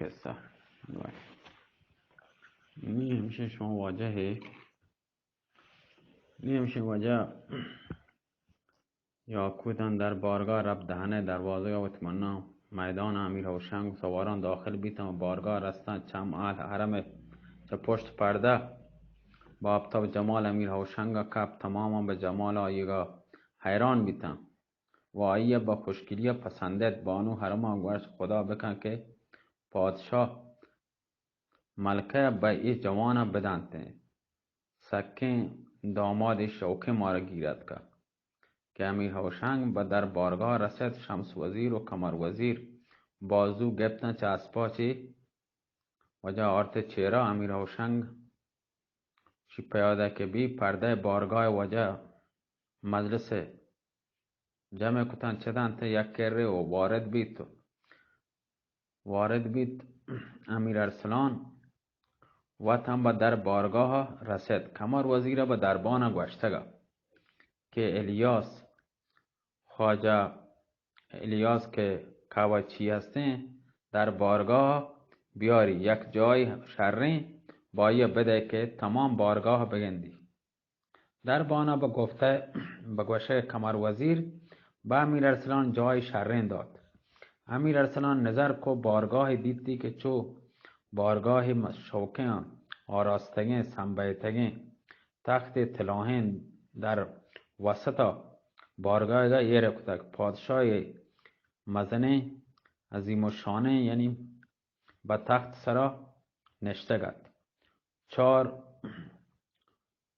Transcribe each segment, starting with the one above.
قصہ۔ نی ہمشہ شما واجہ ہے، نی ہمشہ واجہ یاقوتاں در بارگاہ رب دہن ء دروازگ ء وت مناں۔ میدان ء امیر ہوشنگ سواران داخل بیتاں و بارگاہ رستاں۔ چم اہل حرم ء چہ پشت پردہ با آفتاب جمال امیر ہوشنگ ء کپت۔ تماماں بہ جمال آئیگا حیران بیتاں و آئی ء بہ خوشگلی ء پسندت۔ بانو حرماں گوشت، خدا بکن کہ پادشاہ ملکہ ء بہ اے جوان ء بدنت۔ سکیں دامادے شوکیں مارا گیر اتکگ کہ امیر ہوشنگ بہ در بارگاہ رست۔ شمس وزیر و قمر وزیر بازو گپتاں چہ اسپا چے واجہ آرت چیرا۔ امیر ہوشنگ شی پیادہ کہ بی پردہ بارگاہ واجہ مجلس جمع کتاں چدانت یک کرے و وارد بیت۔ وارد بیت۔ امیر ارسلان وت ہم بہ در بارگاہ رست۔ قمر وزیر بہ دربان گوشتگ کہ الیاس، خواجہ الیاس کہ کاوچی ہستیں، در بارگاہ بیاری، یک جای شریں بائی بدے کہ تمام بارگاہ بگندی۔ دربانا بہ گفتہ، بہ گوشہ قمر وزیر بہ امیر ارسلان جای شریں دات۔ امیر ارسلان نظر کو بارگاہ دیتی کہ چو بارگاہ شوکیں آراستگیں سنبیتگیں تخت طلاہیں در وسطا بارگاہ ایر کتگ۔ پادشاہ مزنیں عظیم الشانیں یعنی بہ تخت سرا نشتگ ات۔ چار،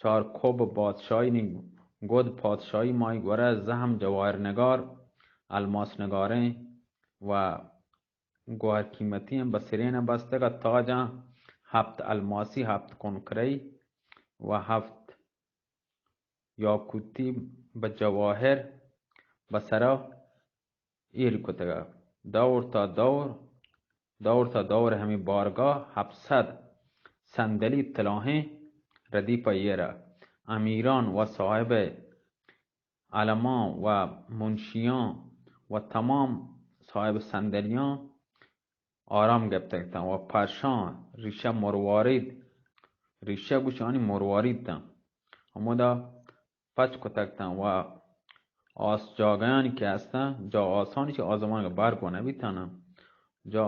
چار کب بادشاہی نی گد پادشاہی ماہی گورہ زہم جواہر نگار، الماس نگاریں و گوہر قیمتی بہ سرین بستگ ات۔ تاجاں ہپت الماسی، ہپت کنکرئی و ہپت یاقوتی بہ جواہر بہ سرا ایر کتگ۔ دور تا دور، دور تا دور ہمے بارگاہ ہپت سد صندلی طلاہیں ردیپ ایر ء امیران و صاحب علماں و منشیاں و تمام صاحب صندلیاں آرام گپتگ اتاں و پرشاں ریشہ مروارید، ریشہ گوشانی مروارید اتاں، ہمودا پچ کتگ اتاں و آس جاگہانی کہ ہستاں، جا آسانی چہ آ زمانگ برگ و نبیتاں، جا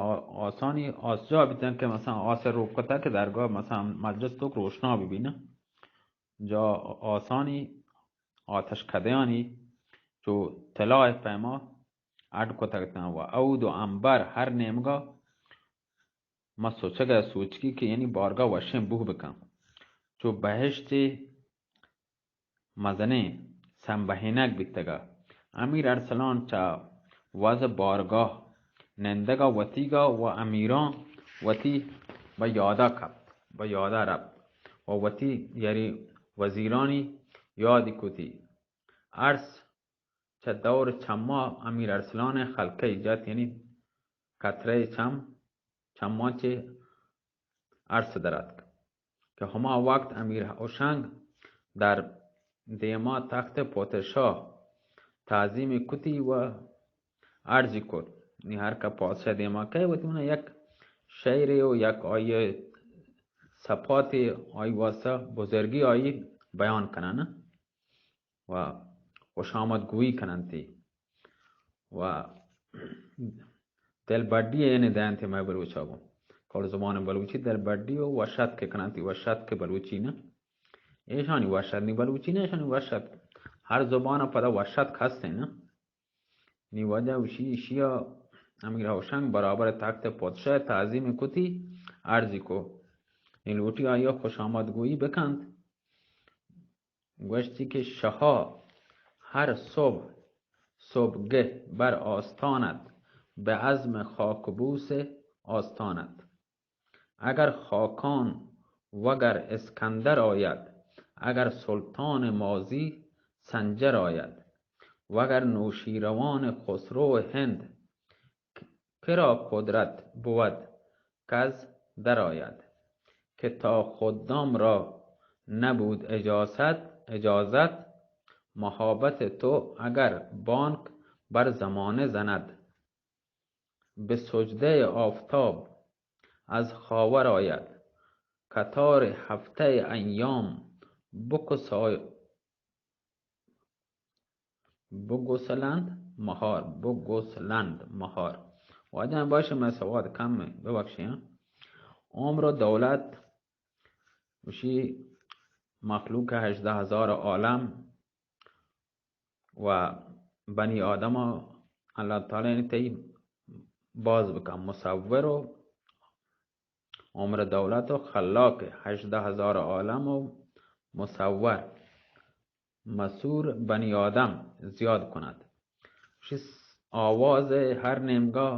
آسانی آس جا بیتاں کہ مثلاً آس روک کتگ کہ درگاہ مثلاً مجلس توک روشنا ببیناں، جا آسانی آتش کدیانی چو طلاء پیما اڈ کتگ اتاں و عود و عنبر ہر نیمگا ما سوچگ ء سوچگی کہ یعنی بارگاہ وشیں بوہ بکن۔ چو بہشتے مزنیں سمبہینگ بیتگ ء امیر ارسلان چہ وز بارگاہ نندگ ء وتیگ ء و امیراں وتی بہ یادا کپت، بہ یادا رپت و وتی یری وزیرانی یادی کتی۔ ارس چہ دور چما امیر ارسلان ء خلقہ ء جت، یعنی قطرہ ء چم، چماں چہ ارس در اتک کہ ہما وقت امیر ہوشنگ در دیما تخت پادشاہ تعظیم کتی و عرضی کت۔ نی ہر کہ پادشاہ دیما کئے وتی منا یک شعرے و یک آئی صفاتے آئی واسطہ بزرگی آئی بیان کنن۔ و خوش آمد گوئی کننتی و دلبڈی ء یعنی دینتی مئے بلوچا گوں۔ کل زبان بلوچی دلبڈی و وشت کہ کننتی، وشت کہ بلوچی نہ، ایشانی وشت نی بلوچی نہ، ایشانی وشت۔ ہر زبان پدا وشت ہستیں نہ۔ نی وجہ وشی ایشیا امیر ہوشنگ برابر تخت پادشاہ تعظیم کتی، عرضی کو۔ نی لوٹی آیا خوش آمد گوئی بکنت۔ گوشتی کہ شہا ہر صبح، صبحگہ بر آستانت، بہ عزم خاکبوس آستانت۔ اگر خاقان وگر اسکندر آید، اگر سلطان ماضی سنجر آید، وگر نوشیروان خسرو ہند، کرا قدرت بود کز درآید، که تا خدام را نبود اجازت، اجازت، مهابت تو اگر بانگ بر زمانه زند، به سجدهٔ از خاور آید. قطار هفته ایام بکسای-، بگسلند مهار، بگسلند مهار. واجہ باشه، من سواد کم، ببخشی، ہاں. عمر و دولت، گوشی مخلوق هژدہ هزار عالم و بنی آدم، اللہ تعالی یعنی تئی باز بکن، مصور و عمر دولت و خلاق هژدہ هزار عالم و مصور، مسور بنی آدم زیاد کند. گوشی آواز هر نیمگا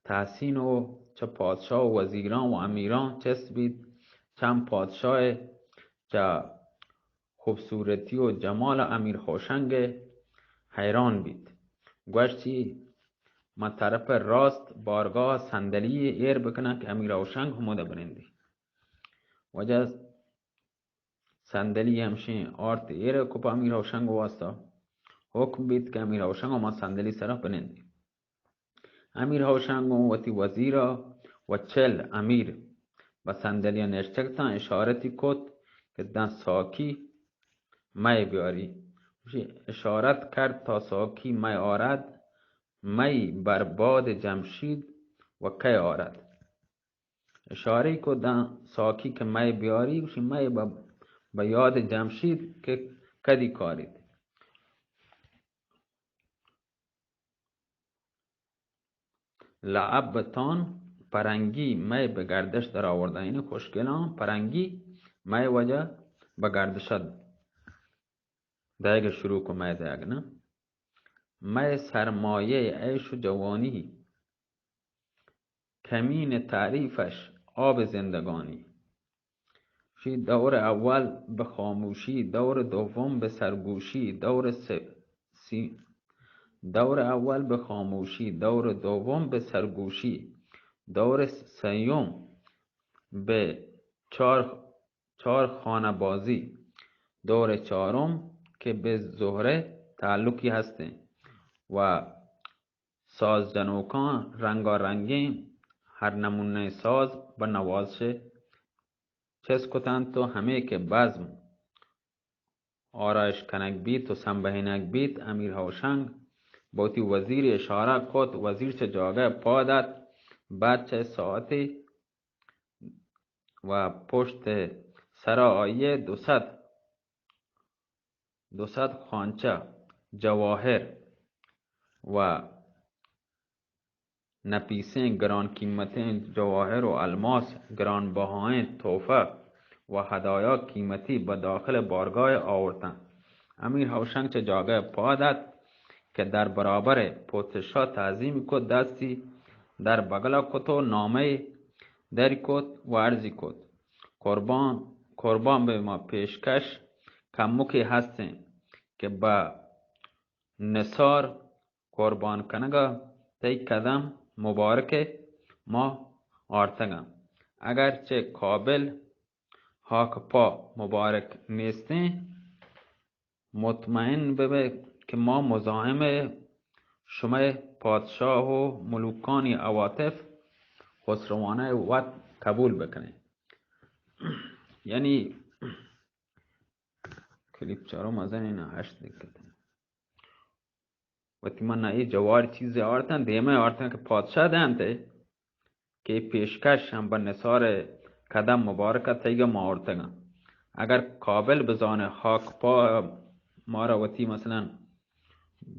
تحسین و چه پادشاه و وزیران و امیران چست بیت، چند پادشاه چه خوبصورتی و جمال امیر هوشنگ حیران بیت. گوشتی من طرف راست بارگاه صندلی ایر بکنم که امیر هوشنگ همودا بنندی. واجہ صندلی ہمشیں آرت ایر کو پہ امیر ہوشنگ واسطہ، حکم بیت کہ امیر ہوشنگ ہما صندلی سرا بنندی. امیر ہوشنگ وتی وزیرا و چل امیر بہ صندلی نشتگتاں، اشارتی کت کہ داں ساکی مئے بیاری. اشارت کرد تا ساکی مئے آرد، مئی بر باد جمشید و کئے آرد. اشارہ کو داں ساکی کہ مئے بیاری، گوشی مئے بہ، بہ یاد جمشید کہ کدی کاریت. لعب تان پرنگی مئے بہ گردش در آوردن، یعنی خوشگلان پرنگی مئے وجہ بہ گردش دئیگ شروع کو، مئے دئیگ نہ. مئے سرمایہ عیش و جوانی، کمین تعریفش آب زندگانی. شی دور اول به خاموشی، دور دوم به سرگوشی، دور سه-، سی-، دور اول به خاموشی، دور دوم به سرگوشی، دور سیوم به چار، چار خانه بازی، دور چارم که به زهره تعلقی هستیں و ساز جنوکاں رنگا رنگیں ہر نمونہ ساز بہ نوازش چست کتنت و ہمے کہ بزم آرائش کنگ بیت و سمبہینگ بیت، امیر ہوشنگ بہ وتی وزیر اشارہ کت، وزیر چہ جاگہ پاد ات، بعد چہ ساعتے و پشت سرا آئی ء دو سد، دو سد خوانچہ جواہر و نپیسیں گران قیمتیں جواہر و الماس، گران بہائیں تحفہ و ہدایا قیمتی بہ داخل بارگاہ آورتن. امیر ہوشنگ چہ جاگہ پاد ات کہ در برابر پوتشا تعظیم کت، دستی در بگلا کت و نامہ در کت و عرضی کت: قربان، قربان بہ ما پیشکش کمکے ہستیں کہ بہ نثار قربان کنگا تئی قدم مبارک ما آرتگاں. اگرچہ قابل ہاک پا مبارک نیستیں، مطمئن ببئے کہ ما مزاحم شمئے پادشاہ و ملوکانی عواطف خسروانہ وت قبول بکنیں. یعنی کلیپ چارو مزنیں، ہشت دقیقہ. وتی من اے جوار چیزے آرتن، دیمے آرتن کہ پادشاہ دینت کہ اے پیشکش ہم بہ نثار قدم مبارک تئیگا ما آورتگاں. اگر قابل بزانے، ہاک پا مارا وتی مثلاً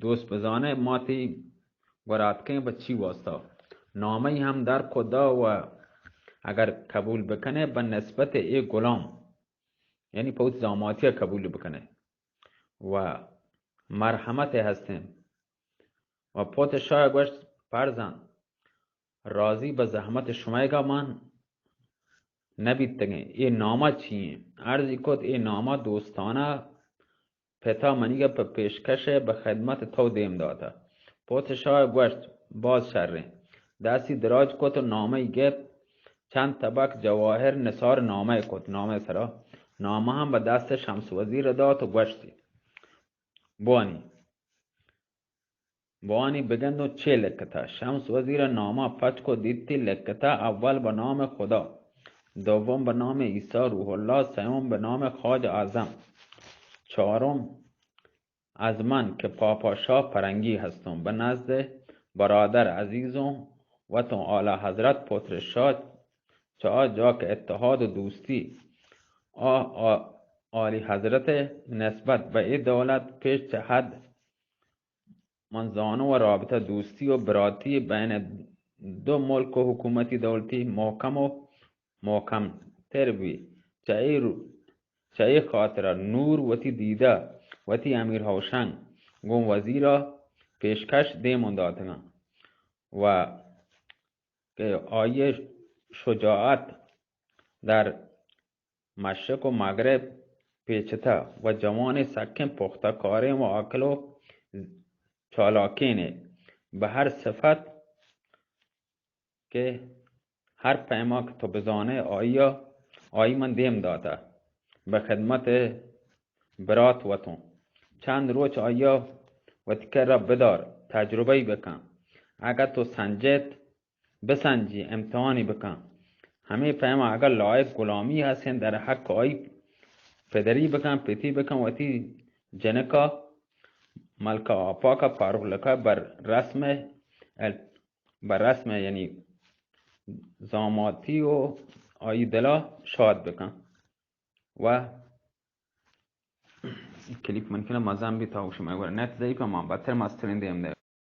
دوست بزانے، ما تی گوراتکیں بہ چی واسطہ؟ نامہ ہم در کدا و اگر قبول بکنے بہ نسبت اے غلام، یعنی پہ وتی زاماتی قبول بکنے و مرحمت ہستیں. و پوت شاہ گوشت: فرزند، راضی بہ زحمت شمئیگا من نبیتگیں. اے نامہ چی ایں؟ عرضی کت: اے نامہ دوستانہ پتا منیگا پہ پیشکش بہ خدمت تو دیم داتا. پوت شاہ گوشت: باز شریں. دستی دراج کت و نامہ گپت. چند تبک جواہر نثار نامہ کت. نامہ سرا نامہ ہم بہ دست شمس وزیر دات و گوشتی: بوانی. بوانی بگندوں چے لکتہ۔ شمس وزیر ءِ ناما پچ کو، دیتی لکتہ اول بہ نام خدا، دوم بہ نام عیسی روح اللہ، سیوم بہ نام خواجہ اعظم، چارم از من کہ پاپا شاہ پرنگی ہستوں، بہ نزد برادر عزیزوں وتوں اعلی حضرت پتر شاہ، چہ آ جا کہ اتحاد و دوستی آ، آ، اعلی حضرت نسبت بہ اے دولت پیش چہ حد من زانوں و رابطہ دوستی و براتی بین دو ملک و حکومتی دولتی محکم و محکم تر بی۔ چہ اے رو-، چہ اے خاطرا نور وتی دیدہ وتی امیر ہوشنگ گوں وزیرا پیشکش دیمون داتگاں و کہ آئی شجاعت در مشرق و مغرب پیچتہ و جوانیں سکیں پختہ کاریں و عاقل و چالاکینے، بہ ہر صفت کہ ہر پیما کہ تو بزانے آئی، آئی من دیم داتہ بہ خدمت برات وتوں۔ چند روچ آئی وتی کرا بدار، تجربہ بکن۔ اگہ تو سنجیت بسنجی، امتحانی بکن۔ ہمے پیما اگہ لائق غلامی ہستیں در حق آئی پدری بکن، پتی بکن، وتی جنکا ملکہ آپاکا فاروق لقا بر رسم ال-، بر رسم یعنی زاماتی و آئی دلا شاد بکن و کلیپ من کنم مزن بی تا شما گورا۔ نیٹ ضعیف ما بہتر مسترین دیم دے۔